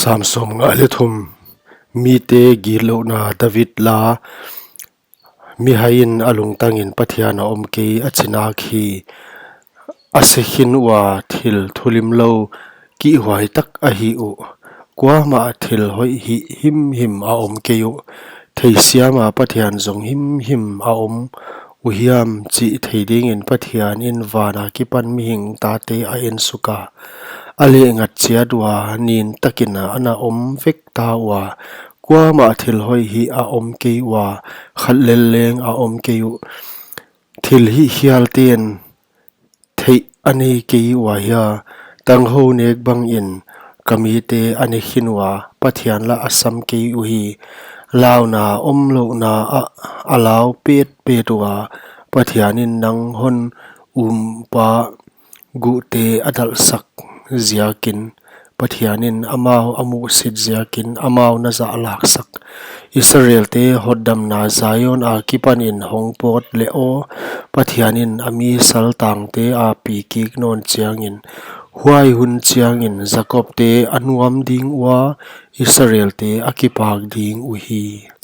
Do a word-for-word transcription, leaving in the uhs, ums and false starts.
Sam sawmnga leh thum. Mite gitlouhna. David la. Mihaiin a lungtangin Pathian a om kei a chi nak hi. A se khin ua thil thulimlou kihhuai tak ahi uh. Kuamah thil hoih hih himhim a om kei uh. Theisiama Pathian zong himhim a om uhiam chih thei dingin Pathian in van akipan mihing tate a ensuka. A lehngat chiat ua nin takin ana om vek ta ua. Kuamah thil hoih hih a om kei ua, khat lel leng a om kei uh. Thil hihkhialten theih a nei kei ua hia? Tanghou nek bangin ka mite a ne khin ua, Pathian la a sam kei uhi. Launa omlouhna ah a lau petpet ua, Pathian in nang hon umpa guhte a dalhsak ziakin, Pathian in amau a muhsit ziakin amau na zahlaksak. Israelte hotdamna Zion akipanin hong pawt leh aw, Pathian in a mi saltangte a pi kik nawn chiangin, huai hun chiangin Jakobte a nuam ding ua, Israelte a kipak ding uhi.